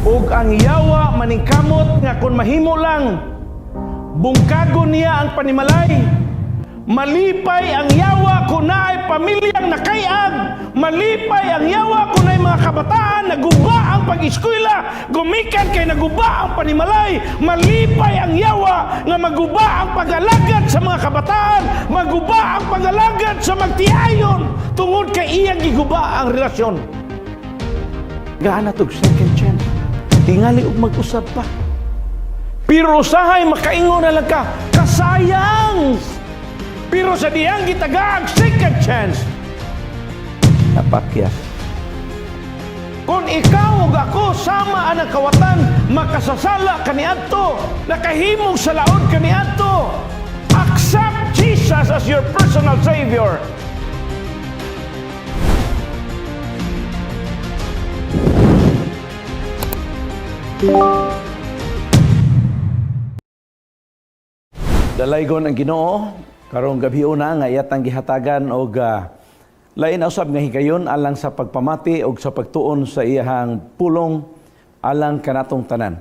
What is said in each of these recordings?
Ug ang yawa maningkamot nga kung mahimo lang, bungkagon niya ang panimalay. Malipay ang yawa kung naay pamilyang nakayag. Malipay ang yawa kung naay mga kabataan naguba ang pag-eskwela, gumikan kay naguba ang panimalay. Malipay ang yawa nga maguba ang pag-alagad sa mga kabataan, maguba ang pag-alagad sa magtiayon tungod kay iyang giguba ang relasyon. Gaana tog second chance. Tingali og mag-usab pa. Pero usahay makaingon na lang ka, kasayang! Pero sa diyang gitagaag second chance, napakyas. Kung ikaw ug ako sama anang kawatan, makasasala kaniadto, nakahimog sa laod kaniadto, accept Jesus as your personal Savior. Dalaygon ang Ginoo karong gabi una nga iyatang gihatagan og lain na usab nga higayon alang sa pagpamati og sa pagtuon sa iyahang pulong alang kanatong tanan.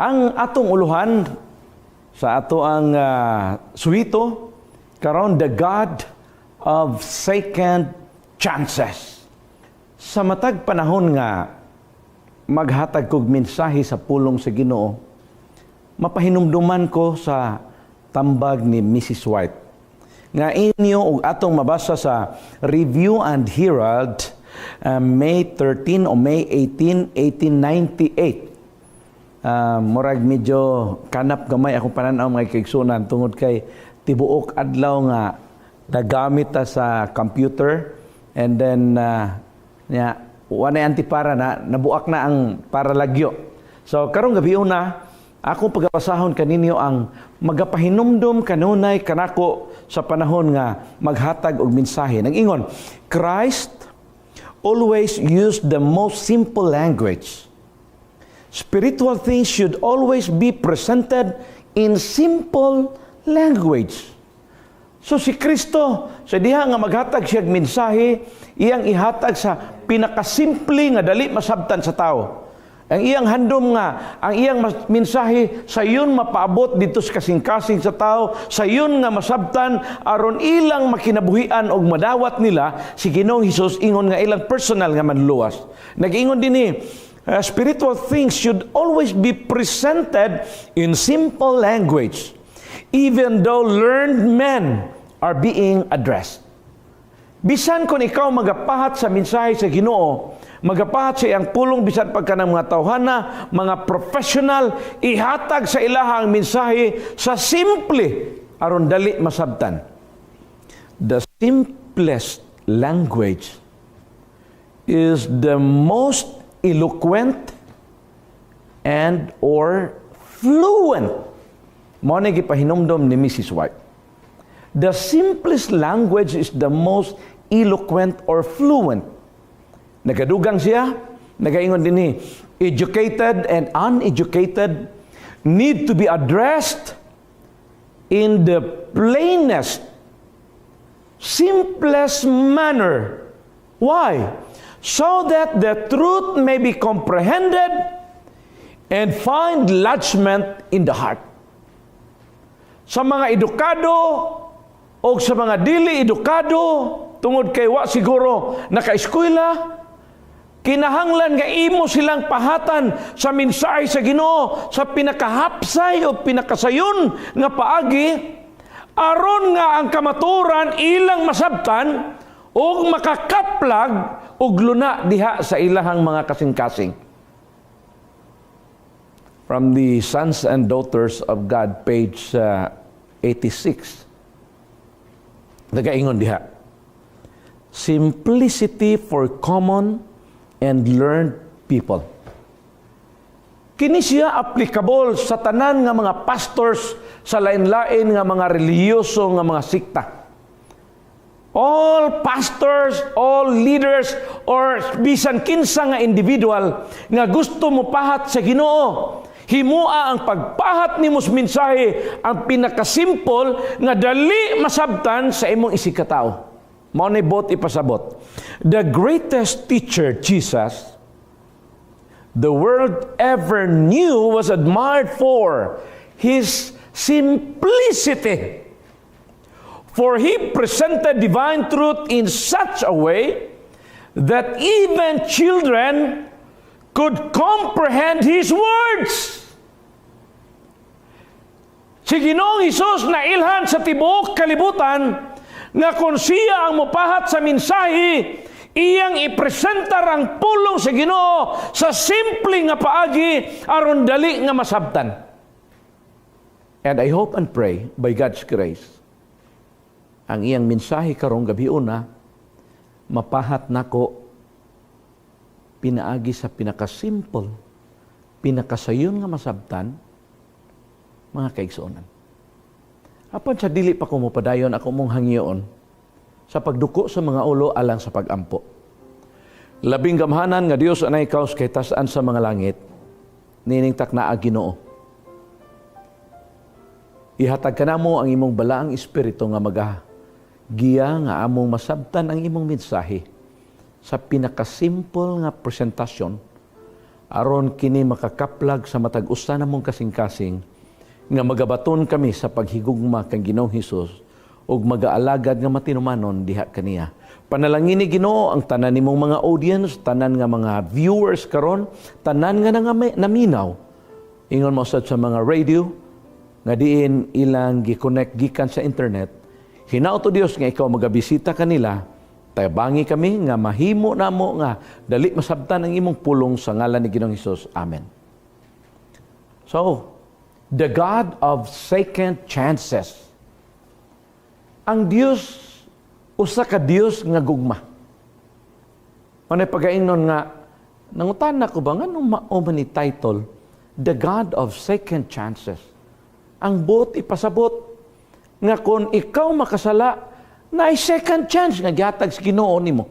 Ang atong uluhan sa ato ang suwito karon, the God of second chances. Sa matag panahon nga maghatag kog mensahe sa pulong sa Ginoo, mapahinumduman ko sa tambag ni Mrs. White nga inyo og atong mabasa sa Review and Herald, May 13 o May 18, 1898. Murag medyo kanap gamay akong pananaw, mga kaigsunan, tungod kay tibuok adlaw nga nagamit ta sa computer and then nya wanay antipara na nabuak na ang paralagyo. So karong gabi una, akong pagabasahon kaninyo ang magapahinumdum kanunay kanako sa panahon nga maghatag og mensahe. Nag-ingon, "Christ always used the most simple language. Spiritual things should always be presented in simple language." So si Kristo, sa diha nga maghatag siya og mensahe, iyang ihatag sa pinakasimple nga dali masabtan sa tao. Ang iyang handom nga, ang iyang mensahe sayon mapaabot dito sa kasing-kasing sa tao, sayon nga masabtan aron ilang makinabuhian og madawat nila si Ginoong Hesus ingon nga ilang personal nga manluluwas. Nag-ingon dinhi, spiritual things should always be presented in simple language, even though learned men are being addressed. Bisan kung ikaw magapahat sa mensahe sa Ginoo, magapahat sa iyang pulong, bisan pagka ng mga tawhana, mga professional, ihatag sa ilaha ang mensahe sa simple aron dali masabtan. The simplest language is the most eloquent and or fluent. Mao ni gipahinumdom ni Mrs. White. The simplest language is the most eloquent or fluent. Nagadugang siya, nagaingon dinhi, educated and uneducated need to be addressed in the plainest, simplest manner. Why? So that the truth may be comprehended and find lodgment in the heart. Sa mga edukado o sa mga dili edukado, tungod kay wa siguro nakaeskwela, kinahanglan nga imo silang pahatan sa mensahe sa Ginoo sa pinakahapsay o pinakasayon nga paagi aron nga ang kamaturan ilang masabtan ug makakaplag og luna diha sa ilahang mga kasing-kasing. From the Sons and Daughters of God, page 86. Nagaingon diha, simplicity for common and learned people. Kini siya applicable sa tanan nga mga pastors sa lain-lain nga mga relihiyoso nga mga sikta. All pastors, all leaders, or bisan kinsa nga individual nga gusto mo pahat sa Ginoo, himua ang pagpahat nimo sa mensahe ang pinakasimple nga dali masabtan sa imong isigkatao. Mao ni bot ipasabot. The greatest teacher, Jesus, The world ever knew was admired for his simplicity. For he presented divine truth in such a way that even children could comprehend his words. Si Ginoong Hesus nailhan sa tibuok kalibutan nga kung siya ang mopahat sa mensahe, iyang ipresentar ang pulong sa Ginoo sa simple nga paagi aron dali nga masabtan. And I hope and pray, by God's grace, ang iyang mensahe karong gabiuna mapahat nako pinaagi sa pinakasimple, pinakasayon nga masabtan, mga kaigsuonan. Apan sa dili pa ko mopadayon, ako mong hangyoon sa pagduko sa mga ulo alang sa pagampo. Labing gamhanan nga Dios, anay ikaw kay tas-an sa mga langit, nining takna, Ginoo. Ihatag kanamo ang imong balaang espiritu nga maga giya nga among masabtan ang imong mensahe sa pinakasimple nga presentasyon aron kini makakaplag sa matag usa namong kasing-kasing nga magabaton kami sa paghigugma kang Ginoong Hesus ug magaalagad nga matinumanon diha kaniya. Panalangin ni Ginoo ang tanan nimong mga audience, tanan nga mga viewers karon, tanan nga naminaw. Ingon mo sad sa mga radio nga diin ilang gi-connect gikan sa internet. Hinaot, O Dios, nga ikaw magabisita kanila. Tabangi kami nga mahimo namo nga dali masabtan ang imong pulong sa ngalan ni Ginoong Hesus. Amen. So, the God of second chances. Ang Dios, usa ka Dios nga gugma. Mao pagaingnon nga nangutana ko ba nganong mao man ni title, "The God of Second Chances"? Ang buot ipasabot nga kung ikaw makasala, naay second chance nga gihatag sa Ginoo nimo.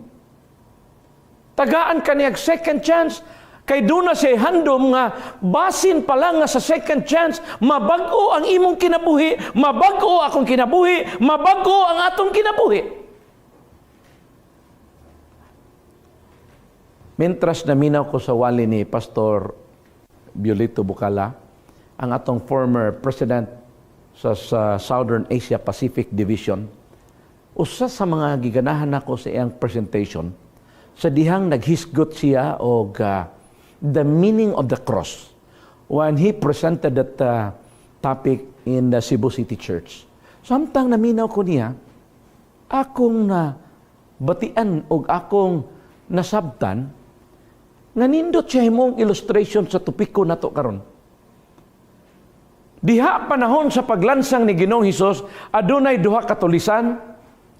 Tagaan ka niya second chance kay duna siya handom nga basin pa lang nga sa second chance mabag-o ang imong kinabuhi, mabag-o akong kinabuhi, mabag-o ang atong kinabuhi. Mientras naminaw ko sa wali ni Pastor Violito Bucala, ang atong former president sa Southern Asia Pacific Division, usa sa mga giganahan nako sa iyang presentation, sa dihang naghisgot siya og the meaning of the cross when he presented that topic in the Cebu City Church. Samtang naminaw ko niya, akong na batian og akong nasabtan nga nindot siya himong illustration sa topiko nato karon. Diha panahon sa paglansang ni Ginoong Hesus, adunay duha ka tulisan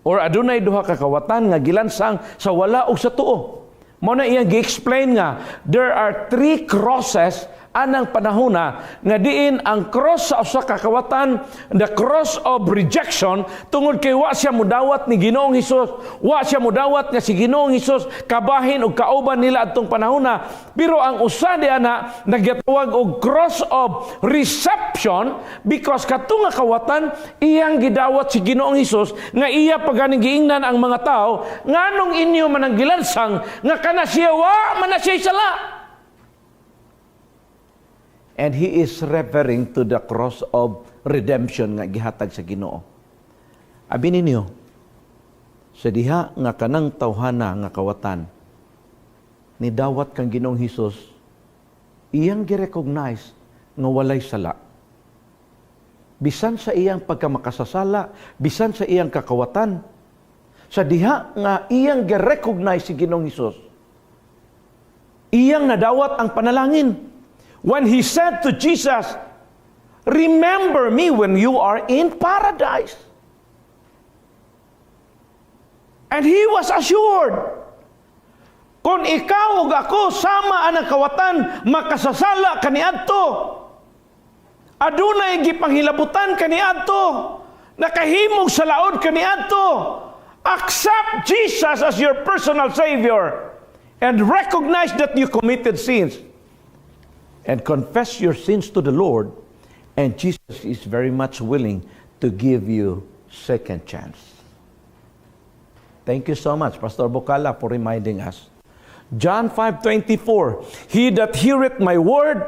or adunay duha ka kawatan nga gilansang sa wala og sa tuo. Mao na iyang gi-explain nga there are three crosses anang panahona nga diin ang cross sa usa ka kawatan, the cross of rejection, tungod kay wa siya mudawat ni Ginoong Hesus, wa siya mudawat nga si Ginoong Hesus kabahin og kauban nila adtong panahona. Pero ang usa di ana nagyatawag og cross of reception because kato nga kawatan iyang gidawat si Ginoong Hesus nga iya paganing giingnan ang mga tao, "Nganong inyo man ang gilansang nga kana siya wa man na siya sala?" And he is referring to the cross of redemption nga gihatag sa Ginoo. Abi ninyo, sa diha nga kanang tawhana nga kawatan ni dawat kang Ginoong Hesus, iyang gi-recognize nga walay sala. Bisan sa iyang pagkamakasasala, bisan sa iyang kakawatan, sa diha nga iyang gi-recognize si Ginoong Hesus, iyang nadawat ang panalangin. When he said to Jesus, "Remember me when you are in paradise." And he was assured, kung ikaw ug ako sama anang kawatan, makasasala kaniadto, adunay gipanghilabutan kaniadto, nakahimog sa laod kaniadto, accept Jesus as your personal Savior and recognize that you committed sins and confess your sins to the Lord, and Jesus is very much willing to give you second chance. Thank you so much, Pastor Bukala, for reminding us. John 5:24, "He that heareth my word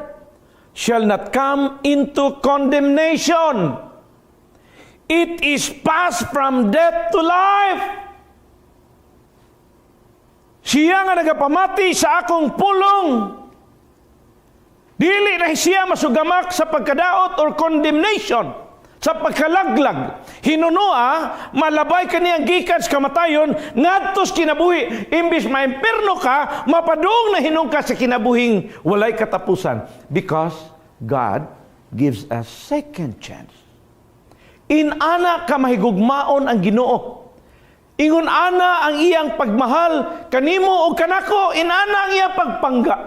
shall not come into condemnation." It is passed from death to life. Siya nga nagapamati sa akong pulong, dili na siya masugamak sa pagkadaot or condemnation, sa pagkalaglag. Hinunua, malabay kaniyang gikan sa kamatayon ngadto sa kinabuhi. Imbis maimpirno ka, mapadung na hinuon ka sa kinabuhing walay katapusan. Because God gives a second chance. Inana ka mahigugmaon ang Ginoo. Ingon ana ang iyang pagmahal kanimo o kanako, inana ang iyang pagpangga.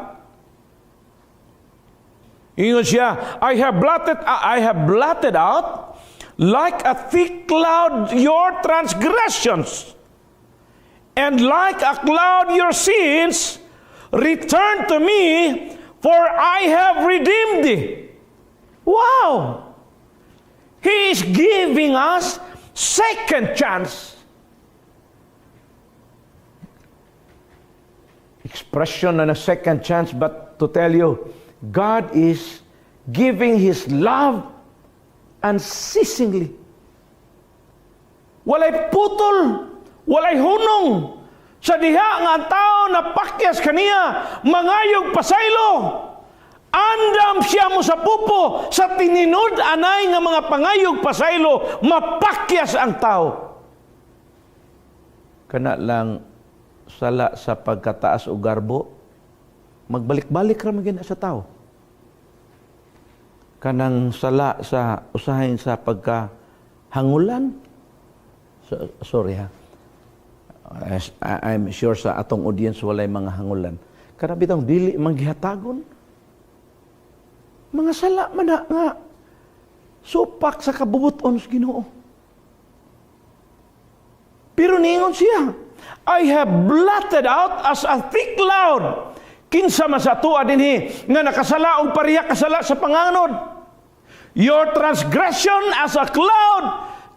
Ingon siya, "I have blotted out like a thick cloud your transgressions, and like a cloud your sins. Return to me, for I have redeemed thee." Wow! He is giving us second chance. Expression na second chance, but to tell you, God is giving His love unceasingly. Walay putol, walay hunong. Sa diha nga ang tao na pakyas kaniya, mangayog pasaylo, andam siya mo sa pupo sa tininud anay nga mga pangayog pasaylo, mapakyas ang tao. Kana lang sala sa pagkataas o garbo, magbalik-balik ra man sa tao. Kanang sala sa usahin sa pagkahangulan. So, sorry ha. I'm sure sa atong audience walay mga hangulan. Kana bitong dili man gihatagon. Mga sala man na nga supak sa kabubuton sa Ginoo. Pero niingon siya, "I have blotted out as a thick cloud." Kinsa man sa atoa dinhi nga nakasala og pareha kasala sa panganod? "Your transgression as a cloud,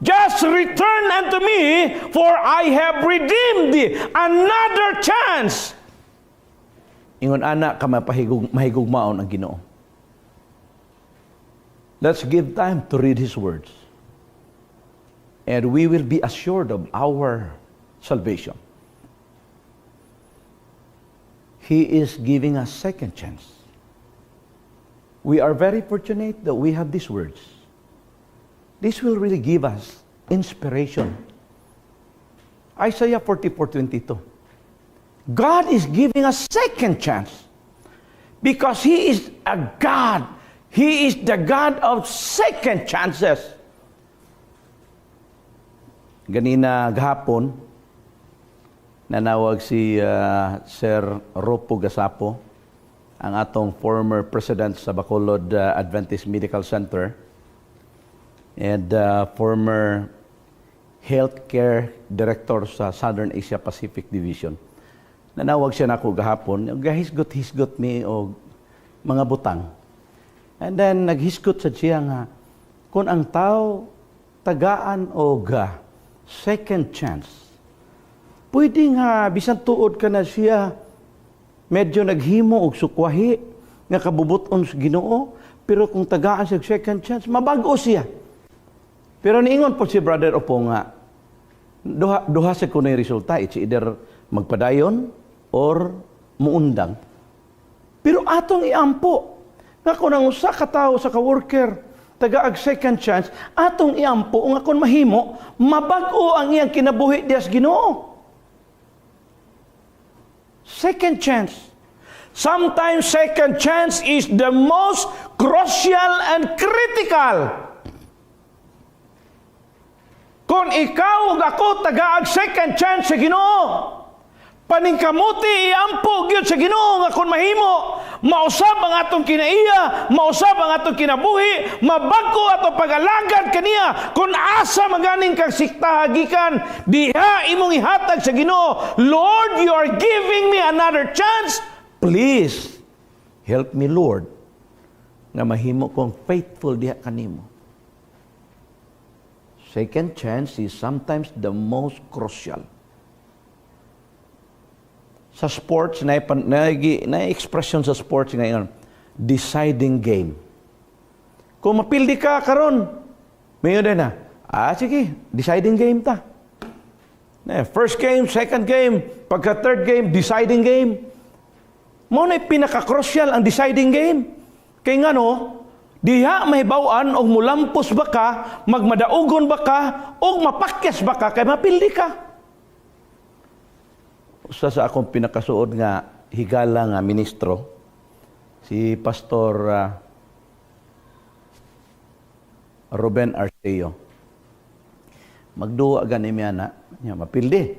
just return unto me, for I have redeemed thee." Another chance. Ingon ana ka mahigugmaon ang Ginoo. Let's give time to read His words. And we will be assured of our salvation. He is giving us second chance. We are very fortunate that we have these words. This will really give us inspiration. Isaiah 44:22. God is giving us second chance because He is a God. He is the God of second chances. Ganina gahapon, nanawag si Sir Ropo Gasapo, ang atong former president sa Bacolod Adventist Medical Center and former healthcare director sa Southern Asia Pacific Division. Nanawag siya nako gahapon, gahisgot-hisgot mi og mga butang. And then naghisgot sa siya nga kung ang tao tagaan og second chance, pwede nga bisan tuod ka na siya medyo naghimo og sukwahi nga kabubuton sa Ginoo, pero kung tagaan siya og second chance, mabag-o siya. Pero niingon po si Brother Opo nga duha duha sa kunoy resulta, it's either magpadayon or muundang. Pero atong iampo nga kung ang usa ka tawo sa ka-worker tagaag second chance, atong iampo nga kung mahimo, mabag-o ang iyang kinabuhi diha sa Ginoo. Second chance. Sometimes second chance is the most crucial and critical. Kung ikaw ug ako tagaag second chance sa Ginoo, paningkamuti iampo gyud sa Ginoo nga kung mahimo, mausab ang atong kinaiya, mausab ang atong kinabuhi, mabag-o atong pag-alagad kaniya. Kung asa maganing kag siktaha gikan, diha imong ihatag sa Ginoo. "Lord, you are giving me another chance. Please help me, Lord, nga mahimo kong faithful diha kanimo." Second chance is sometimes the most crucial. Sa sports, na expression sa sports ngayon, deciding game. Kung mapildi ka karon, mayon na, ah, sige, deciding game ta. Eh, first game, second game, pagka third game, deciding game. Mao na pinaka-crucial ang deciding game. Kay ngano, diha mahibaw-an og mulampos ba ka, magmadaugon ba ka, og mapakyas ba ka kay mapildi ka. Usa sa akong pinakasuod nga higala nga ministro, si Pastor Ruben Arceo. Magduwa gani mi ana, nya mapildi.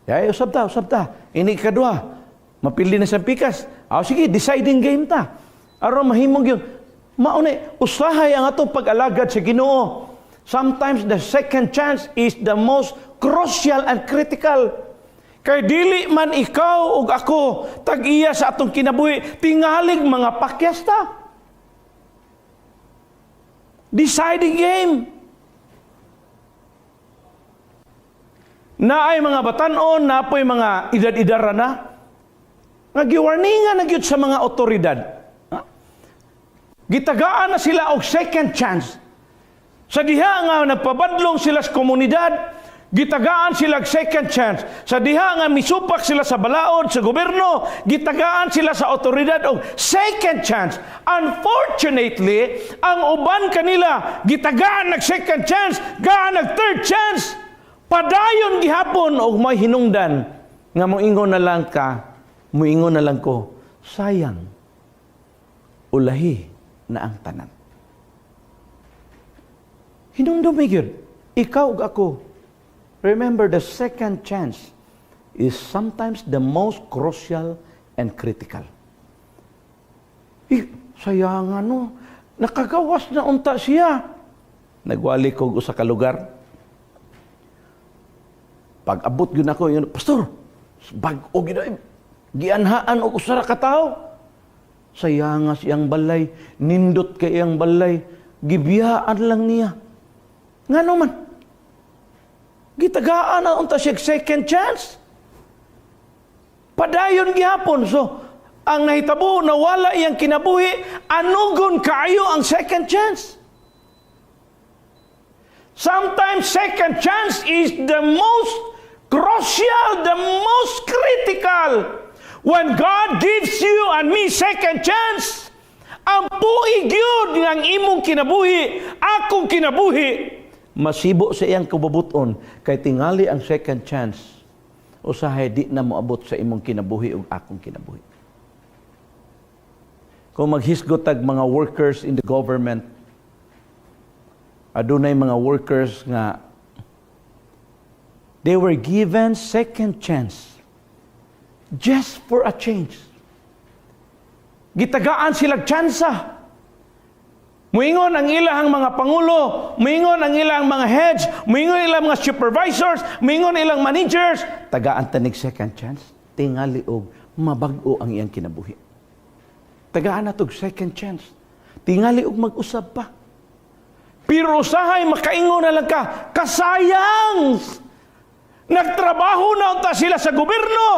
Ay, usab ta, usab ta. Ini kadua. Mapildi na sa pikas. Ah, sige, deciding game ta. Aron mahimong yun. Mauna, usahay ang atong pag-alagad sa Ginoo. Sometimes the second chance is the most crucial and critical. Kay dili man ikaw ug ako tag-iya sa atong kinabuhi, tingalig mga pakyas ta. Deciding game. Naay mga batanon, napoy mga edad-idara na. Nga giwarningan na gyud sa mga otoridad. Ha? Gitagaan na sila og second chance. Sa diha nga nagpabadlong sila sa komunidad, gitagaan sila og second chance. Sa diha nga misupak sila sa balaod sa gobyerno, gitagaan sila sa otoridad og second chance. Unfortunately, ang uban kanila gitagaan nag second chance, gaan nag third chance. Padayon gihapon og may hinungdan nga moingon na lang ka, moingon na lang ko, sayang, ulahi na ang tanan. Hinungdom gyud, ikaw ug ako. Remember, the second chance is sometimes the most crucial and critical. Eh, sayang ano, nakagawas na unta siya. Nagwali ko usa ka lugar. Pag-abot yun ako, yun, "Pastor, bag-o gyud, gianhaan og usa ra ka tawo. Sayanga siyang balay, nindot kay iyang balay, gibiyaan lang niya." Ngano man? Gitagaan na unta siya second chance. Padayon gihapon. So, ang nahitabo, nawala iyang kinabuhi, anugon kaayo ang second chance. Sometimes second chance is the most crucial, the most critical. When God gives you and me second chance, ang puig yun ng imong kinabuhi, akong kinabuhi, masibo sa iyang kabubuton, kay tingali ang second chance, usahay di na moabot sa imong kinabuhi ug akong kinabuhi. Kung maghisgot tag mga workers in the government, adunay mga workers nga they were given second chance just for a change. Gitagaan sila tsansa. Muingon ang ilang mga pangulo, muingon ang ilang mga heads, muingon ilang mga supervisors, muingon ilang managers, tagaan tanig second chance, tingali og mabag-o ang iyang kinabuhi. Tagaan na tog second chance. Tingali og mag-usab pa. Pero usahay makaingon na lang ka, kasayang! Nagtrabaho na unta sila sa gobyerno.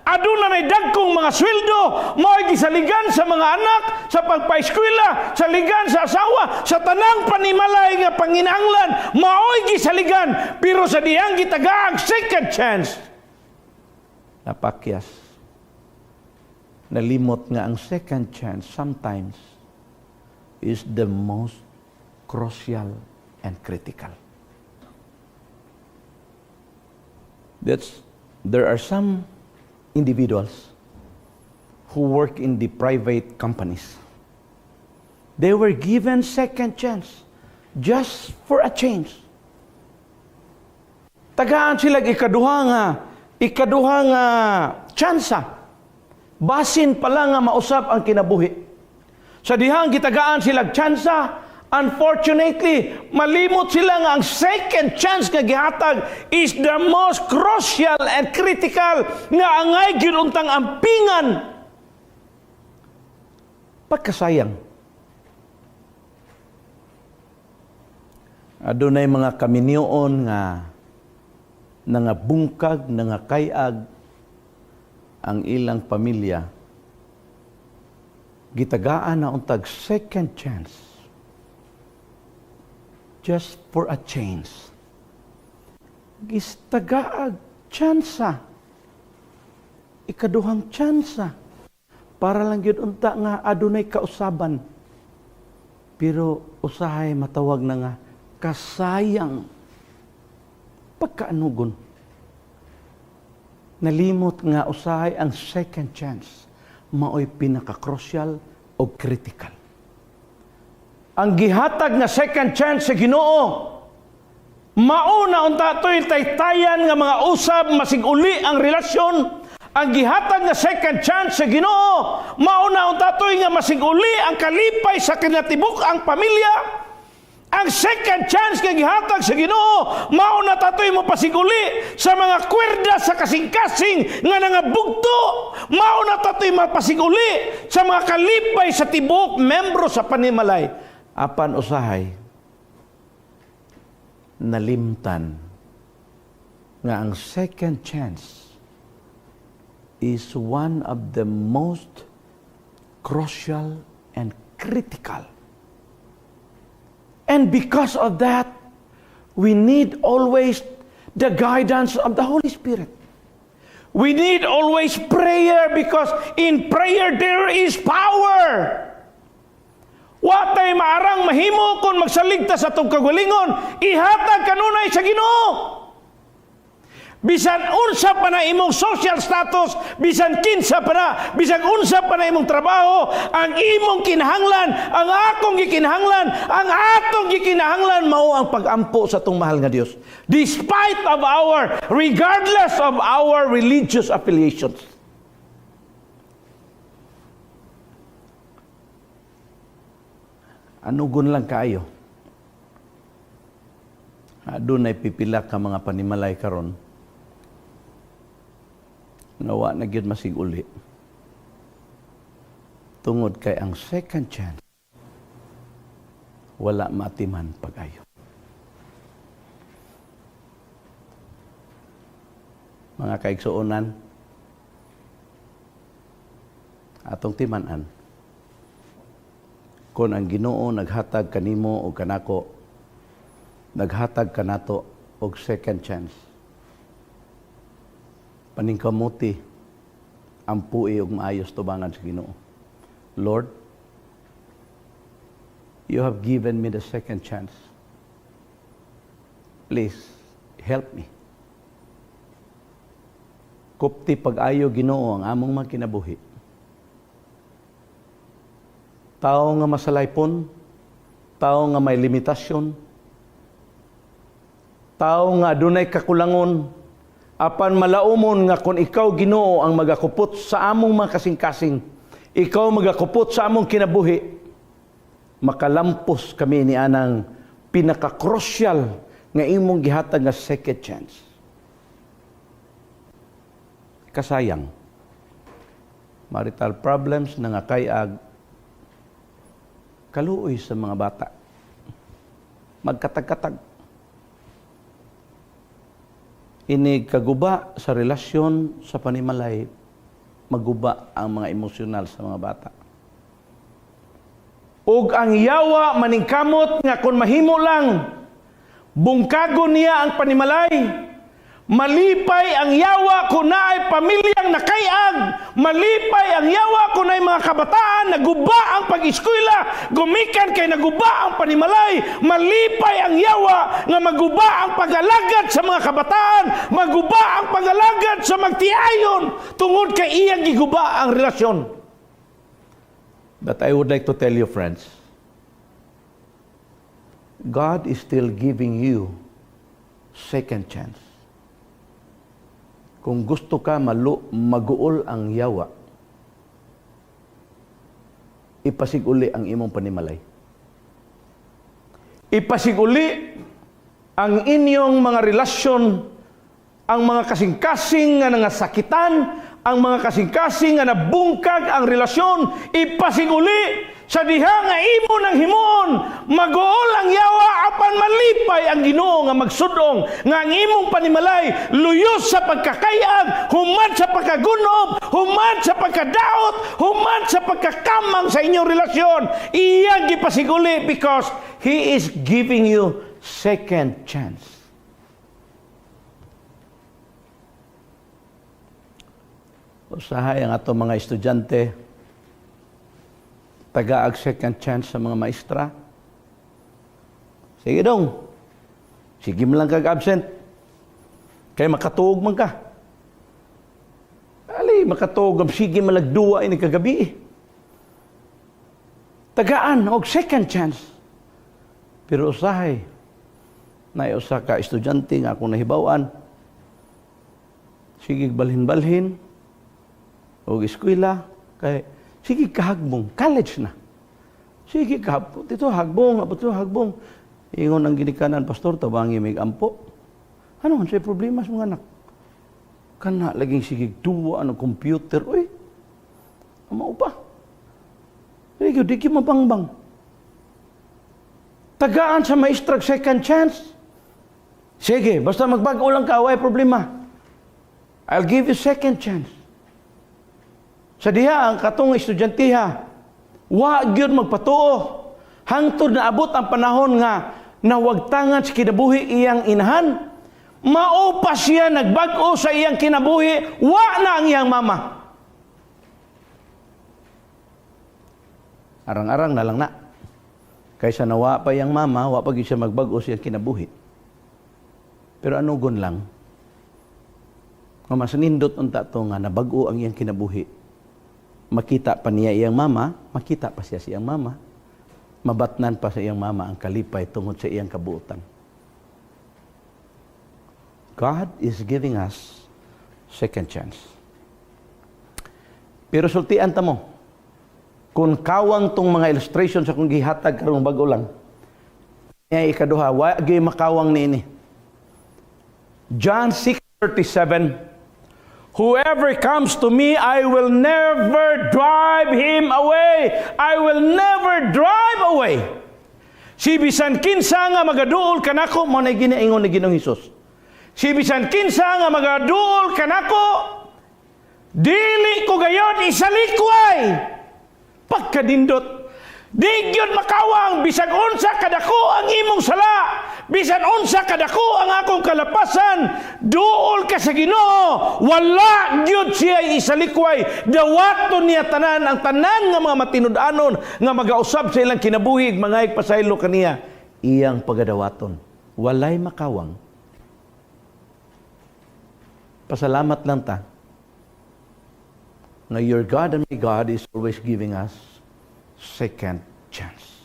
Aduna nay dagkong mga sweldo, mao'y gisaligan sa mga anak, sa pagpaeskwela, saligan sa asawa, sa tanang panimalay nga panginahanglan, mao'y gisaligan. Pero sa dihang gitagaang second chance, napakyas. Nalimot nga ang second chance sometimes is the most crucial and critical. There are some individuals who work in the private companies. They were given second chance just for a change. Tagaan sila ikaduha nga tsansa. Basin pala nga mausap ang kinabuhi. Sa dihang gitagaan sila tsansa, unfortunately, malimot sila nga ang second chance nga gihatag is the most crucial and critical nga angay gyud untang ampingan. Pagkasayang. Adunay mga kaminyoon nga nangabungkag, nangakayag, Ang ilang pamilya gitagaan na untag second chance, just for a change. Gitagaag tsansa. Ikaduhang tsansa. Para lang gyud unta nga adunay kausaban. Pero usahay matawag na nga kasayang pagkaanugon. Nalimot nga usahay ang second chance maoy pinaka-crucial o critical. Ang gihatag nga second chance sa Ginoo, mauna unta to'y taytayan nga mga usab, masig uli ang relasyon. Ang gihatag nga second chance sa Ginoo, mauna unta to'y nga masig uli ang kalipay sa kinatibuk ang pamilya. Ang second chance nga gihatag sa Ginoo, mao na tatoy mo pasiguli sa mga kwerda sa kasing-kasing nga nangabugto. Mao na tatoy mapasiguli sa mga kalipay sa tibuok membro sa panimalay. Apan usahay nalimtan nga ang second chance is one of the most crucial and critical. And because of that, we need always the guidance of the Holy Spirit. We need always prayer because in prayer there is power. Wa tay maarang mahimo kung magsalig ta sa atong kagalingon, ihatag kanunay sa Ginoo. Bisan unsa pa na imong social status, bisan kinsa pa na, bisan unsa pa na imong trabaho, ang imong kinahanglan, ang akong gikinahanglan, ang atong gikinahanglan mao ang pagampo sa atong mahal nga Dios. Despite of our, regardless of our religious affiliations. Anugon lang kaayo. Adunay pipila ka mga panimalay karon nga wa na gyud masig-uli tungod kay ang second chance wala matiman pag-ayo. Mga kaigsuonan, atong timan-an kung ang Ginoo naghatag kanimo o kanako, naghatag kanato og second chance, paningkamuti ampui og maayos tubangan sa Ginoo. "Lord, you have given me the second chance. Please help me. Kupti pag-ayo, Ginoo, ang among mga kinabuhi. Tao nga masalaypon, tao nga may limitasyon, tao nga adunay kakulangon, apan malaumon nga kung ikaw, Ginoo, ang magakupot sa among mga kasing-kasing, ikaw magakupot sa among kinabuhi, makalampos kami ni anang pinaka-crucial nga imong gihatag nga second chance." Kasayang marital problems na nga kayag kaluoy sa mga bata. Magkatag-katag. Ini kaguba sa relasyon sa panimalay, maguba ang mga emosyonal sa mga bata. Ug ang yawa maningkamot nga kung mahimo lang, bungkagon niya ang panimalay. Malipay ang yawa kung naay pamilyang nakayag. Malipay ang yawa kung naay mga kabataan naguba ang pag-eskwela, gumikan kay naguba ang panimalay. Malipay ang yawa nga maguba ang pag-alagad sa mga kabataan, maguba ang pag-alagad sa magtiayon tungod kay iyang giguba ang relasyon. But I would like to tell you, friends, God is still giving you second chance. Kung gusto ka maguol ang yawa, ipasiguli ang imong panimalay. Ipasiguli ang inyong mga relasyon, ang mga kasing-kasing nga nangasakitan, ang mga kasing-kasing nga nabungkag ang relasyon, ipasiguli Sa diha nga imo nang himuon, maguol ang yawa apan malipay ang Ginoo nga magsudong nga ang imong panimalay luyos sa pagkakayag, human sa pagkagunob, human sa pagkadaot, human sa pagkakamang sa inyong relasyon. Iyang gipasiguli because He is giving you second chance. Usahay ang ato mga estudyante, tagaag second chance sa mga maestra. Sige dong. Sige mo lang kag absent. Kay makatuog man ka. Ali, makatuog, sige malagduwa ini kagabi. Tagaan og second chance. Pero usahay, na usa ka estudyante nga akong nahibaw-an, sige balhin-balhin, og eskwela, kay sige kahagbong, college na. Sige kahagbong, dito hagbong, dito hagbong. Ingon ang ginikanan, "Pastor, tabangi mig ampo." "Ano, unsay problema sa mga anak?" "Kana laging sige duwa ano computer, uy. Mao pa. Sige, di gyud mabangbang." Tagaan sa maestra second chance. "Sige, basta magbag-o lang ka, way problema. I'll give you second chance." Sa diha ang katong estudyanteha, wa gyud magpatuo. Hangtod naabot ang panahon nga nawagtangan sa kinabuhi iyang inahan. Mao pa siya nagbag-o sa iyang kinabuhi, wa na ang iyang mama. Arang-arang na lang na. Kaysa nawa pa iyang mama, wa pa gyud siya magbag-o sa iyang kinabuhi. Pero anugon lang, nga mas nindot unta to nga nabag-o ang iyang kinabuhi. Makita pa niya iyang mama, makita pa siya sa iyang mama. Mabatnan pa sa iyang mama ang kalipay tungod sa iyang kabuotan. God is giving us second chance. Pero sultian ta mo, kung kawang tong mga illustration sa kong gihatag karong bag-o lang, niya ikaduha, wa gyud makawang niini. John 6:37, "Whoever comes to me, I will never drive him away. I will never drive away." Si bisan kinsa nga magaduol kanako, mao na ginaingon ni Ginoong Hesus. Si bisan kinsa nga magaduol kanako, dili ko gayon isalikway. Pagkadindot, di gyud makawang bisan unsa kadako ang imong sala, bisan unsa kadako ang akong kalapasan, duol ka sa Ginoo, wala gyud siya isalikway. Dawaton niya tanan ang tanan nga mga matinud-anon nga magausab sa ilang kinabuhi, mga pasaylo kaniya, iyang pagadawaton. Walay makawang. Pasalamat lang ta nga your God and my God is always giving us second chance.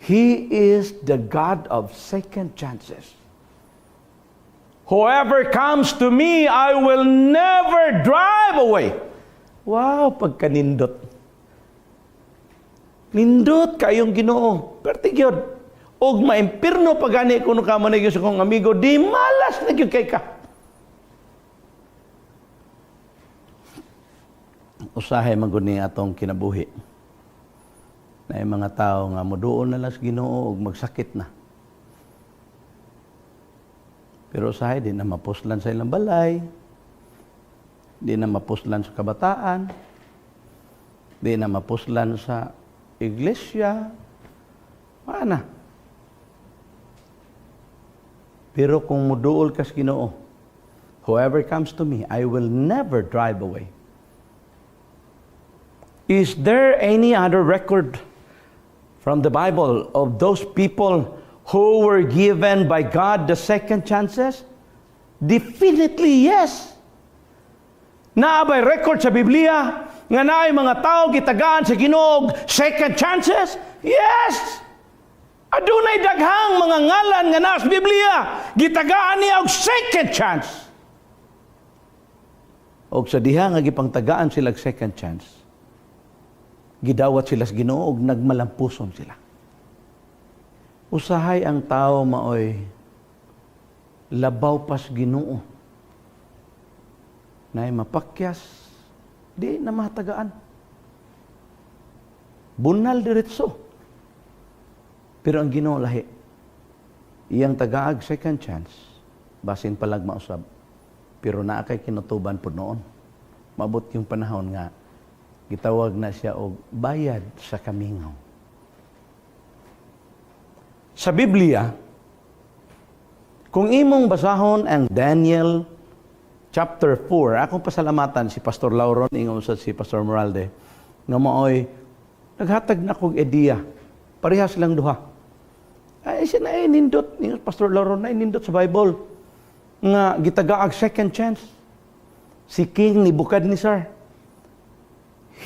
He is the God of second chances. "Whoever comes to me, I will never drive away." Wow, pagkanindot. Nindot kayong Ginoo. Perti gyud. Og maimpirno pa gani kuno ka man sa kong amigo, di malas na gyud kay ka. Usahay man gud ni atong kinabuhi. Na yung mga tao nga moduol na lang sa Ginoo ug magsakit na. Pero usahay di na mapuslan sa ilang balay, di na mapuslan sa kabataan, di na mapuslan sa iglesia, wala na. Pero kung muduol ka sa Ginoo, "Whoever comes to me, I will never drive away." Is there any other record from the Bible of those people who were given by God the second chances? Definitely yes. Naa bay record sa Biblia nga naay mga tao gitagaan sa Ginoo second chances? Yes. Adunay daghang mga ngalan nga naa sa Biblia gitagaan niya og second chance. Og sa diha nga gipangtagaan sila og second chance, gidawat sila sa Ginoo og nagmalampuson sila. Usahay ang tao maoy labaw pas Ginoo. Nay mapakyas, di na matagaan. Bunal diretso. Pero ang Ginoo lahi. Iyang tagaag second chance, basin palag mausab. Pero naa kay kinutuban pud noon. Maabot yung panahon nga gitawag na siya og bayad sa kamingaw. Sa Biblia, kung imong basahon ang Daniel chapter 4, akong pasalamatan si Pastor Lauron, ingon sa si Pastor Moralde, nga maoy naghatag na kog ideya. Parehas lang duha. Ay, siya na nindot, ni Pastor Lauron na nindot sa Bible nga gitagaag second chance si King Nebuchadnezzar.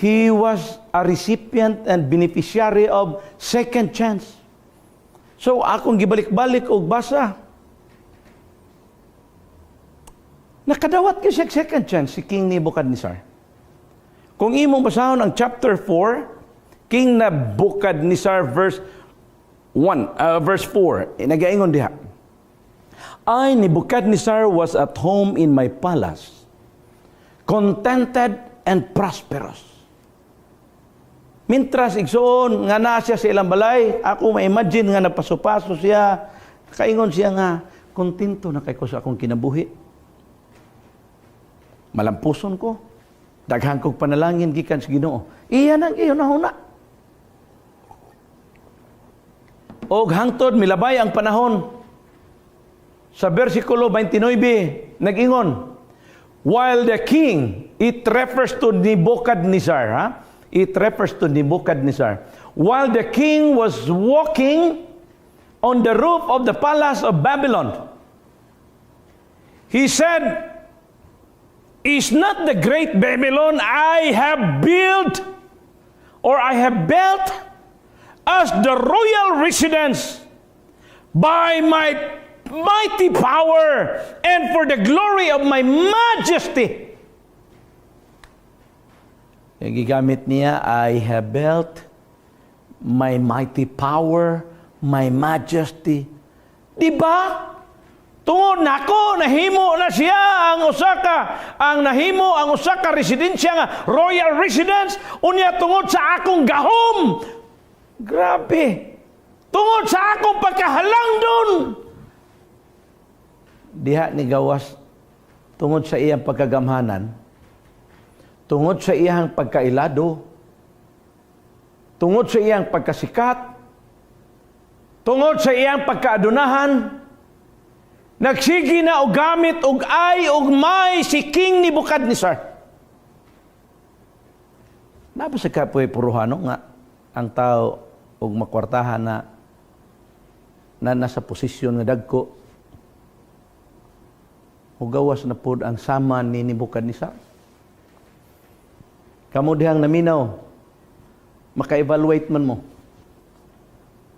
He was a recipient and beneficiary of second chance. So akong gibalik-balik og basa. Nakadawat kay siya second chance si King Nebuchadnezzar. Kung imong basahon ang chapter 4, King Nebuchadnezzar, verse 1, verse 4, eh, nagaingon diha. "I, Nebuchadnezzar, was at home in my palace, contented and prosperous." Mintras, igsoon, nga naa siya sa ilang balay, ako ma-imagine nga nagpaso-paso siya, kaingon siya nga, "Kontento na kay ko sa akong kinabuhi. Malampuson ko. Daghan kog panalangin gikan sa Ginoo." Iya nang iyo nahuna. Og hangtod milabay ang panahon. Sa versikulo 29, nag-ingon, "While the king," it refers to Nebuchadnezzar, ha? It refers to Nebuchadnezzar. "While the king was walking on the roof of the palace of Babylon, he said, 'Is not the great Babylon I have built or I have built as the royal residence by my mighty power and for the glory of my majesty?'" Yung gigamit niya, "I have built my mighty power, my majesty." Di ba? Tungod nako nahimo na siya ang usa ka ang nahimo ang usa ka residensya nga royal residence, unya tungod sa akong gahom. Grabe. Tungod sa akong pagkahalangdon. Diha ni gawas tungod sa iyang pagkagamhanan, tungod sa iyang pagkailado, tungod sa iyang pagkasikat, tungod sa iyang pagkaadunahan, nagsige na og gamit og "I" og "my" si King Nebuchadnezzar. Naa ba sa kapoy puruhano nga ang tao og makwartahan na na nasa posisyon nga dagko, hugawas na pod ang sama ni Nebuchadnezzar? Kamo dihang naminaw, maka-evaluate man mo.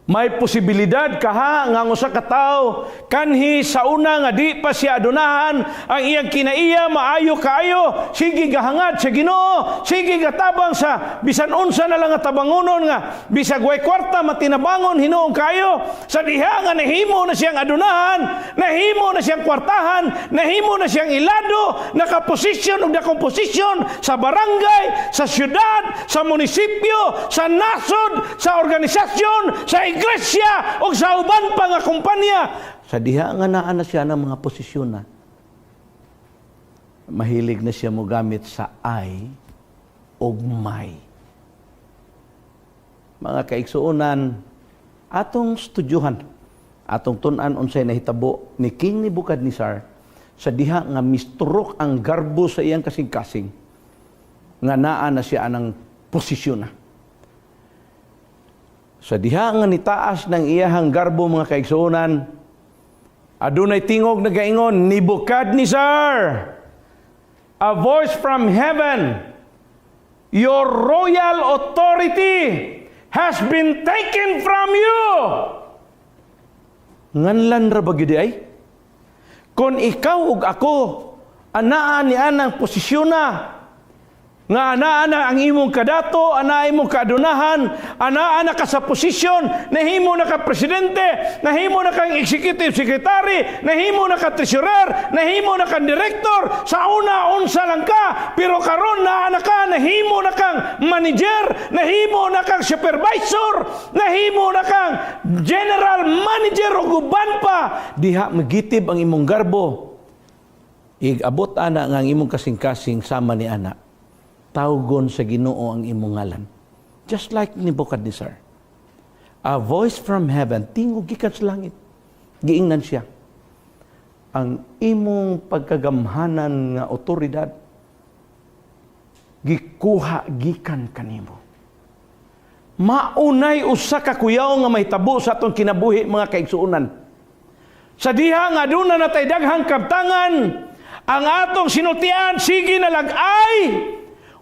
May posibilidad kaha nga ang usa ka tawo kanhi sa una nga di pa siya adunahan, ang iyang kinaiya maayo kaayo, sige gahangad sa Ginoo, sige gatabang sa bisan unsa na lang nga tabangonon nga bisag way kwarta matinabangon hinuon kaayo, sa diha nga nahimo na siyang adunahan, nahimo na siyang kwartahan, nahimo na siyang ilado, nakaposisyon og dakong posisyon sa barangay, sa syudad, sa munisipyo, sa nasod, sa organisasyon, sa iglesia o sa uban pa nga kumpanya. Sa diha nga naa na siya ng mga posisyon na, mahilig na siya mo gamit sa "I" og "my". Mga kaigsuonan, atong studyuhan, atong tun-an unsay nahitabo ni King Nebuchadnezzar sa diha nga misturok ang garbo sa iyang kasing-kasing nga naa na siya anang posisyon na. Sa diha nga nitaas ng iyahang garbo, mga kaigsuonan, adunay tingog nagaingon, "Nebuchadnezzar," a voice from heaven, "your royal authority has been taken from you." Nganlan ra ba gyud ay? Kung ikaw ug ako, anaa ni anang posisyon na, Nga anaa na ang imong kadato, anaa imong kaadunahan, anaa na ka sa posisyon, nahimo na ka presidente, nahimo na kang executive secretary, nahimo na ka treasurer, nahimo na kang director, sa una unsa lang ka, pero karon naa na ka, nahimo na kang manager, nahimo na kang supervisor, nahimo na kang general manager ug uban pa, diha magitib ang imong garbo. Igabot ana nga ang imong kasing-kasing sama ni ana tawgon sa Ginoo ang imong ngalan. Just like Nebuchadnezzar. A voice from heaven, tingog gikan sa langit. Giingnan siya. Ang imong pagkagamhanan nga otoridad, gikuha gikan kanimo. Maunay usa ka kuyaw nga mahitabo sa atong kinabuhi, mga kaigsuonan. Sa diha nga aduna na tay daghang kabtangan, ang atong sinultian sige na lag-ay,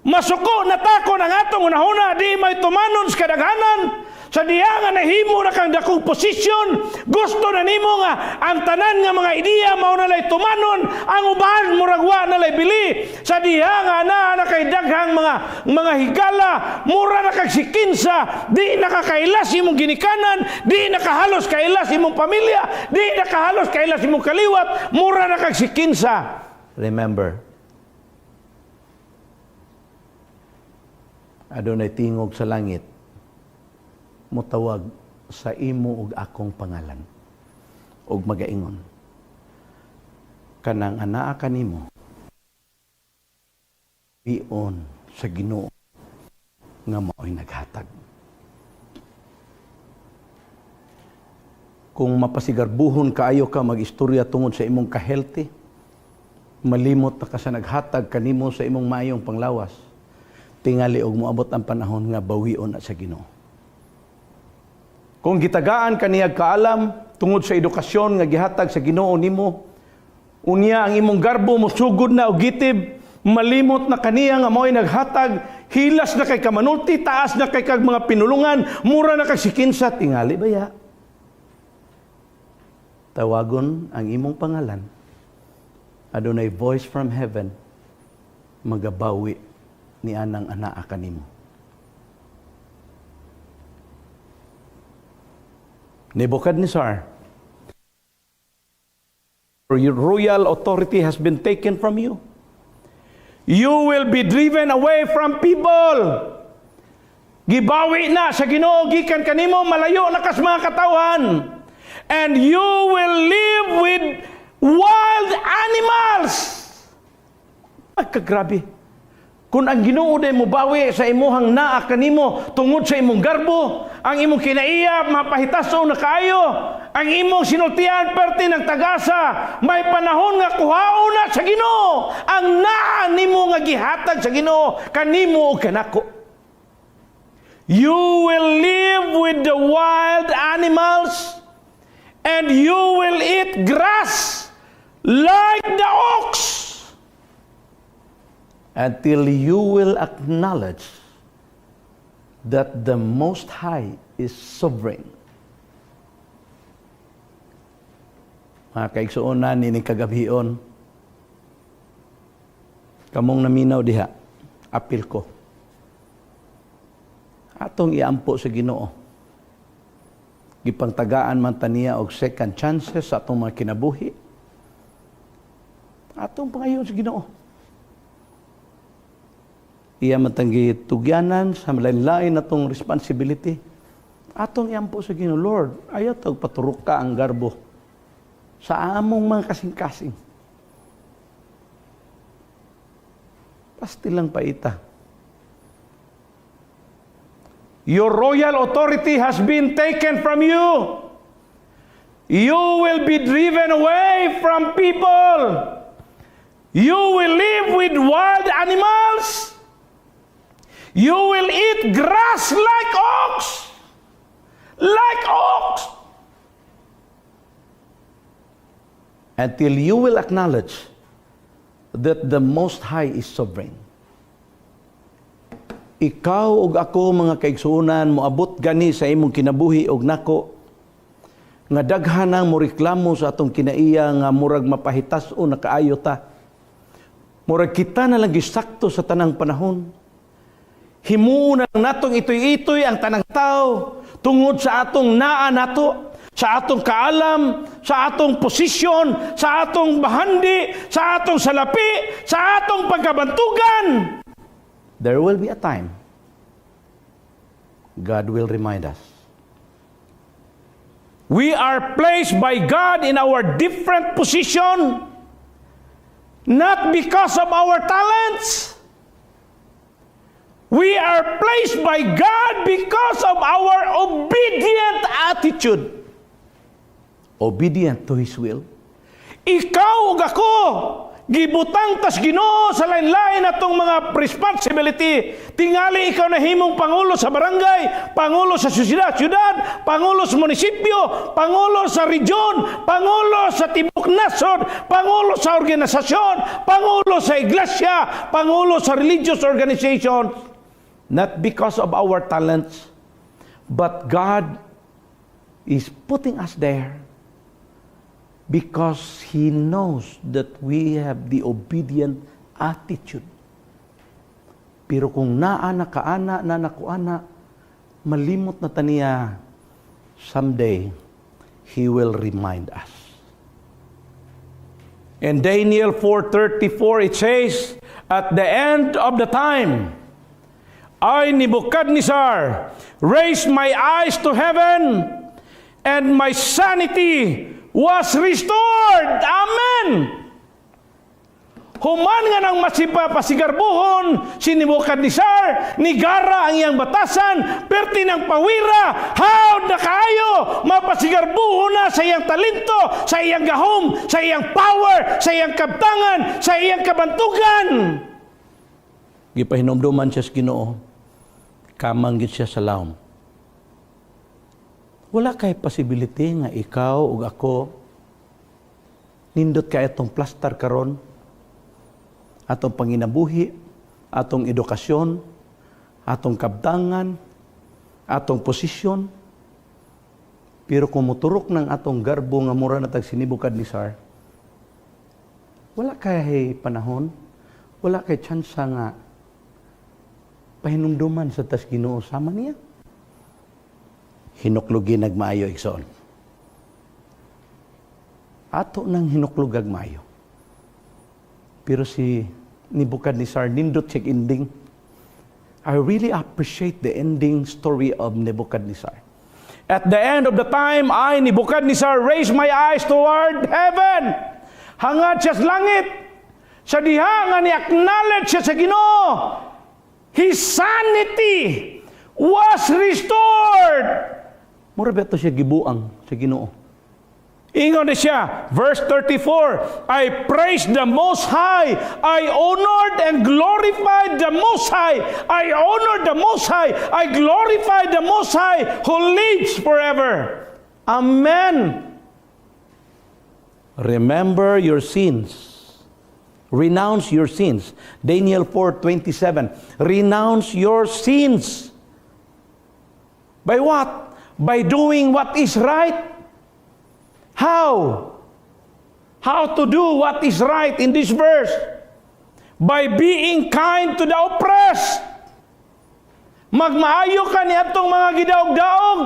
masuko na takon ang atong hunahuna, di may tumanon sa kadaghanan. Sa diha nga nahimo na kang dakong posisyon, gusto na nimo nga ang tanan nga mga ideya mao na lay tumanon, ang uban murag wa na lay bili. Sa diha nga naa na kay daghang mga higala, mura na kag sikinsa, di nakakailas imong ginikanan, di nakahalos kailas imong pamilya, di nakahalos kailas imong kaliwat, mura na kag sikinsa. Remember, adunay tingog sa langit mutawag sa imo ug akong pangalan ug magaingon, kanang anaa kanimo bion sa Ginoo nga mao'y naghatag. Kung mapasigarbuhon kaayo ka mag-istorya tungod sa imong ka-healthy, malimot na ka sa naghatag kanimo sa imong maayong panglawas, tingali og moabot ang panahon nga bawion na sa Ginoo. Kung gitagaan kaniyag kaalam tungod sa edukasyon nga gihatag sa Ginoo nimo, unya ang imong garbo mosugod na og gitib, malimot na kaniya nga mao'y naghatag, hilas na kay kamanulti, taas na kay kag mga pinulungan, mura na kag sikinsa, tingali baya. Tawagon ang imong pangalan, adunay voice from heaven, magabawi ni anang anaa kanimo. Nebuchadnezzar, your royal authority has been taken from you. You will be driven away from people. Gibawi na sa Ginoo gikan kanimo, malayo na kas mga katawhan. And you will live with wild animals. Pagkagrabe. Kung ang Ginoo day mobawi sa imuhang naa kanimo tungod sa imong garbo, ang imong kinaiya mapahitaso na kaayo, ang imong sinultian perti ng tagasa, may panahon nga kuhaon na sa Ginoo ang naa nimo nga gihatag sa Ginoo kanimo ug kanako. You will live with the wild animals and you will eat grass like the ox until you will acknowledge that the Most High is sovereign. Mga kaigsuonan nining kagabhion, kamong naminaw diha, apil ko. Atong iampo sa Ginoo. Gipangtagaan man ta niya og second chances sa atong mga kinabuhi. Atong pangayon sa Ginoo. Iya man tang gitugyanan sa lain-lain natong responsibility. Atong iampo sa Ginoo, Lord, ayaw tag paturok ka ang garbo sa among mga kasing-kasing. Pasti lang paita. Your royal authority has been taken from you. You will be driven away from people. You will live with wild animals. You will eat grass like ox. Like ox. Until you will acknowledge that the Most High is sovereign. Ikaw ug ako, mga kaigsuonan, moabot gani sa imong kinabuhi og nako nga daghan ang moreklamo sa atong kinaiya nga murag mapahitas-o na kaayo ta. Murag kita na lang gisakto sa tanang panahon. Himuon na natong itoy-itoy ang tanang tao tungod sa atong naa nato, sa atong kaalam, sa atong posisyon, sa atong bahandi, sa atong salapi, sa atong pagkabantugan. There will be a time God will remind us. We are placed by God in our different position not because of our talents. We are placed by God because of our obedient attitude. Obedient to His will. Ikaw ug ako, gibutang tas Ginoo sa lain-lain atong mga responsibility. Tingali ikaw nahimong pangulo sa barangay, pangulo sa syudad, syudad, pangulo sa munisipyo, pangulo sa region, pangulo sa tibok nasod, pangulo sa organisasyon, pangulo sa iglesia, pangulo sa religious organization. Not because of our talents, but God is putting us there because He knows that we have the obedient attitude. Pero kung naa na ka ana, na nakuana, malimot na ta niya, someday, He will remind us. In Daniel 4:34, it says, "At the end of the time, I, Nebuchadnezzar, raised my eyes to heaven, and my sanity was restored." Amen! Human nga nang masipa pasigarbuhon si Nebuchadnezzar, nigara ang iyang batasan, perti ng pawira, hawd na kaayo, mapasigarbuhon na sa iyang talento, sa iyang gahom, sa iyang power, sa iyang kabtangan, sa iyang kabantugan. Gipahinumduman siya sa Ginoo, kamang gid siya sa lawom. Wala kay possibility nga ikaw ug ako nindot kay atong plaster karon, atong panginabuhi, atong edukasyon, atong kabtangan, atong posisyon. Pero kung muturok ng atong garbo nga mura na tag si Nebuchadnezzar, wala kay panahon, wala kay tsansa nga pahinumduman sa tas Ginoo sama niya. Hinuklugi nagmaayo, igsoon. Ato nang hinuklugag maayo. Pero si Nebuchadnezzar, nindot siya ending. I really appreciate the ending story of Nebuchadnezzar. "At the end of the time, I, Nebuchadnezzar, raised my eyes toward heaven." Hangad siya sa langit. Sa diha nga ni-acknowledge siya sa Ginoo, his sanity was restored. Mura ba ito siya gibuang sa Ginoo? Ingon na siya, verse 34, "I praised the Most High, I honored and glorified the Most High, I honored the Most High, I glorified the Most High who lives forever." Amen. Remember your sins. Renounce your sins. Daniel 4:27. Renounce your sins. By what? By doing what is right. How? How to do what is right in this verse? By being kind to the oppressed. Magmaayo ka ni atong mga gidaog-daog.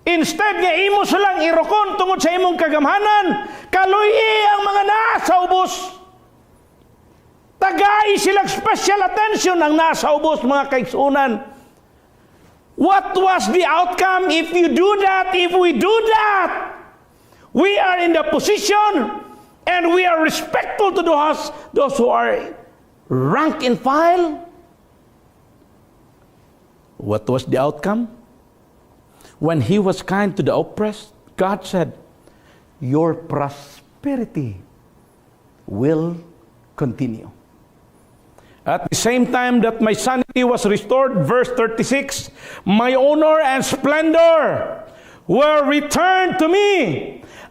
Instead nga imo silang irokon tungod sa imong kagamhanan, kaluyi ang mga naa sa ubos. Tagai silang special attention ang nasa ubos, mga kaigsunan. What was the outcome if you do that, if we do that? We are in the position and we are respectful to those who are rank and file. What was the outcome? When he was kind to the oppressed, God said, "Your prosperity will continue." "At the same time that my sanity was restored," verse 36, "my honor and splendor were returned to me."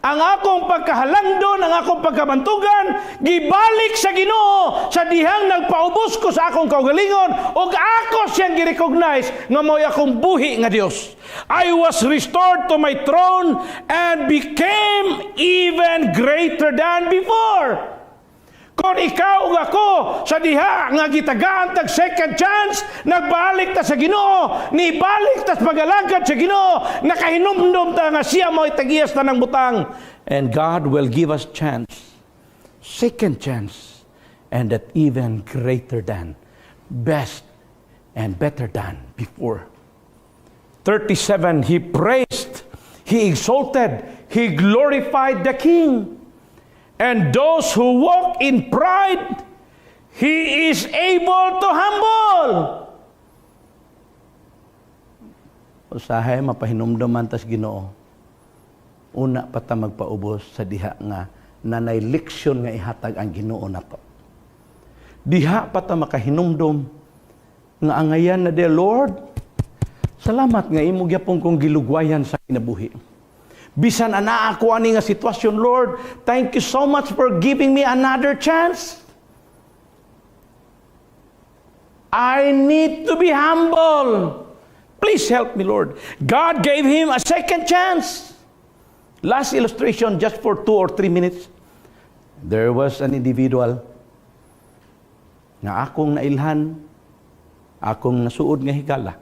Ang akong pagkahalangdon, ang akong pagkabantugan, gibalik sa Ginoo sa dihang nagpaubos ko sa akong kaugalingon ug ako siyang gi-recognize nga mao'y akong buhi nga Dios. "I was restored to my throne and became even greater than before." Kung ikaw ug ako sa diha nga gitagaan tag second chance, nagbalik ta sa Ginoo, nibalik ta sa pag-alagad sa Ginoo, nakahinumdum ta nga siya mo'y tag-iya sa tanang butang, and God will give us chance, second chance, and that even greater than, best and better than before. 37, he praised, he exalted, he glorified the king. And those who walk in pride, he is able to humble. Usahay mapahinumduman tas Ginoo. Una pa ta magpaubos sa diha nga nanay leksyon nga ihatag ang Ginoo nato. Diha pa ta makahinumdum nga angayan na de, "Lord, salamat nga imo gyapon kong gilugwayan sa kinabuhi. Bisan ana ako ani nga sitwasyon, Lord, thank you so much for giving me another chance. I need to be humble. Please help me, Lord." God gave him a second chance. Last illustration, just for 2 or 3 minutes. There was an individual nga akong nailhan, akong nasuod nga higala.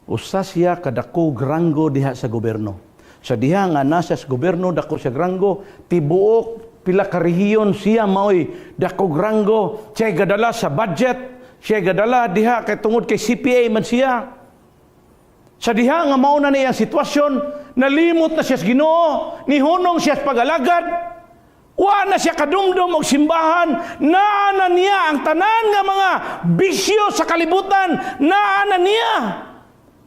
Usa siya kadako ranggo diha sa gobyerno. Sa diha nga nasa sa gobyerno, dako siya ranggo, tibuok pila ka rehiyon siya maoy dako ranggo, siya gadala sa budget, siya gadala diha kay tungod kay CPA man siya. Sa diha nga mao na niya ang sitwasyon, nalimot na siya sa Ginoo, nihunong siya sa pag-alagad, wa na siya kadumdum og simbahan, naa na niya ang tanan nga mga bisyo sa kalibutan, naa na niya.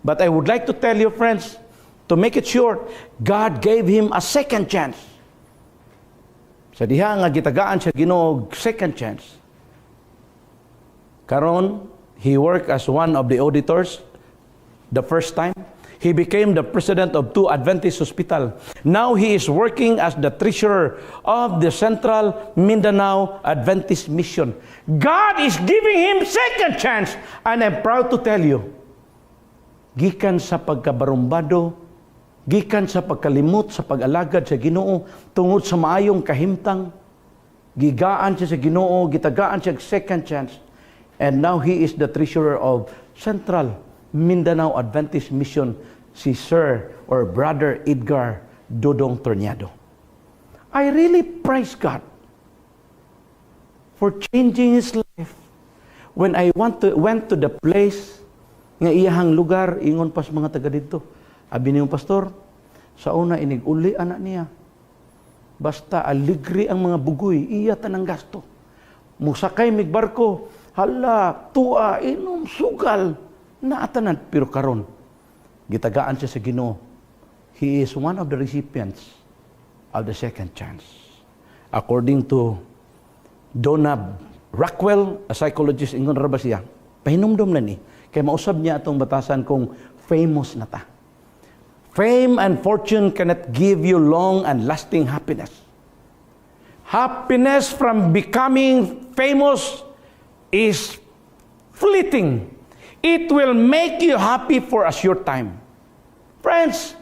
But I would like to tell you, friends, to make it short, God gave him a second chance. Sa diha nga gitagaan siya Ginoo og second chance. Karon, he worked as one of the auditors the first time. He became the president of two Adventist hospital. Now he is working as the treasurer of the Central Mindanao Adventist Mission. God is giving him second chance. And I'm proud to tell you, gikan sa pagkabarumbado, gikan sa pagkalimot sa pag-alagad sa Ginoo, tungod sa maayong kahimtang, gigaan siya sa Ginoo, gitagaan siya og second chance. And now he is the treasurer of Central Mindanao Adventist Mission, si Sir or Brother Edgar Dodong Tornado. I really praise God for changing his life. When I went to the place nga iyahang lugar, ingon pas mga taga didto, abi niyong pastor, sa una inig uli anak niya. Basta aligre ang mga bugoy, iya tanang gasto. Musakay mig barko, hala, tua, inom, sugal, naatanan. Pero karon, gitagaan siya sa Ginoo. He is one of the recipients of the second chance. According to Donna Rockwell, a psychologist, ingon ra ba siya, pahinumdom na ni, kay mausab niya atong batasan kung famous na ta. Fame and fortune cannot give you long and lasting happiness. Happiness from becoming famous is fleeting. It will make you happy for a short time. Friends,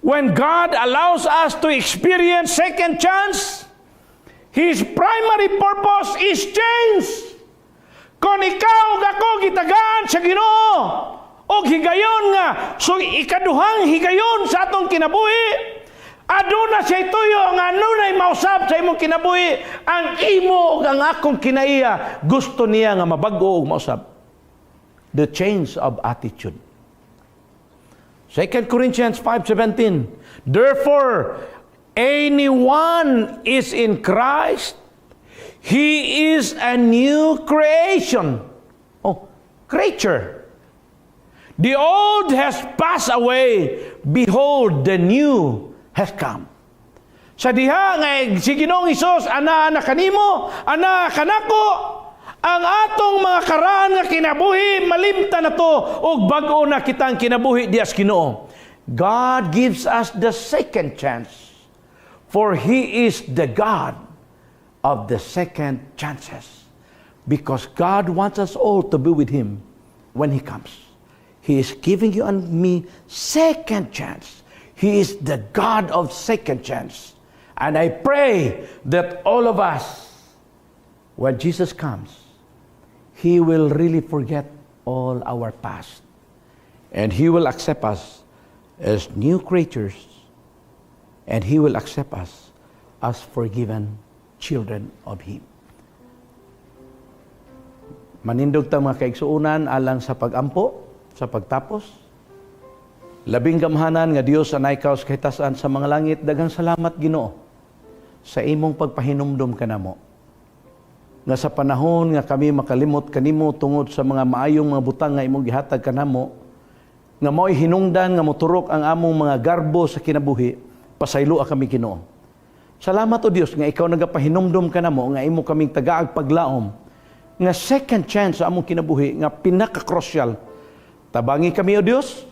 when God allows us to experience second chance, His primary purpose is change. Kung ikaw ug ako gitagaan sa Ginoo og higayon nga so ikaduhang higayon sa atong kinabuhi, aduna siya tuyo nga adunay mausab sa imong kinabuhi. Ang imo ug ang akong kinaiya, gusto niya nga mabag-o ug mausab. The change of attitude. 2 Corinthians 5:17. Therefore, anyone is in Christ, he is a new creation. Oh, creature. The old has passed away. Behold, the new has come. Sa diha nga si Ginoong Hesus ana na kanimo, ana kanako, ang atong mga karaan nga kinabuhi malimtan na to ug bag-o na kitang kinabuhi diha sa Ginoo. God gives us the second chance, for He is the God of the second chances. Because God wants us all to be with Him when He comes. He is giving you and me second chance. He is the God of second chance. And I pray that all of us, when Jesus comes, He will really forget all our past. And He will accept us as new creatures. And He will accept us as forgiven children of Him. Manindog ta, mga kaigsuonan, alang sa pagampo, sa pagtapos. Labing gamhanan nga Dios anaa ikaw sa kahitasan sa mga langit, daghang salamat, Ginoo, sa imong pagpahinumdom kanamo. Nga sa panahon nga kami makalimot kanimo tungod sa mga maayong mga butang nga imong gihatag kanamo, nga mao'y hinungdan nga moturok ang among mga garbo sa kinabuhi, pasayloa kami, Ginoo. Salamat, O Dios, nga ikaw nagapahinumdom kanamo nga imo kaming tagaag paglaom nga second chance sa among kinabuhi nga pinaka-crucial. Tabangi kami, O Dios,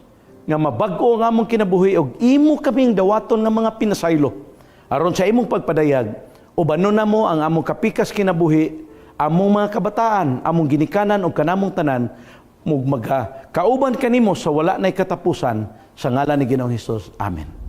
nga mabag-o ang among kinabuhi ug imo kaming dawaton nga mga pinasaylo. Aron sa imong pagpadayag, ubanon namo ang among kapikas kinabuhi, among mga kabataan, among ginikanan ug kanamong tanan mug magha kauban kanimo sa wala nay katapusan, sa ngalan ni Ginoong Hesus. Amen.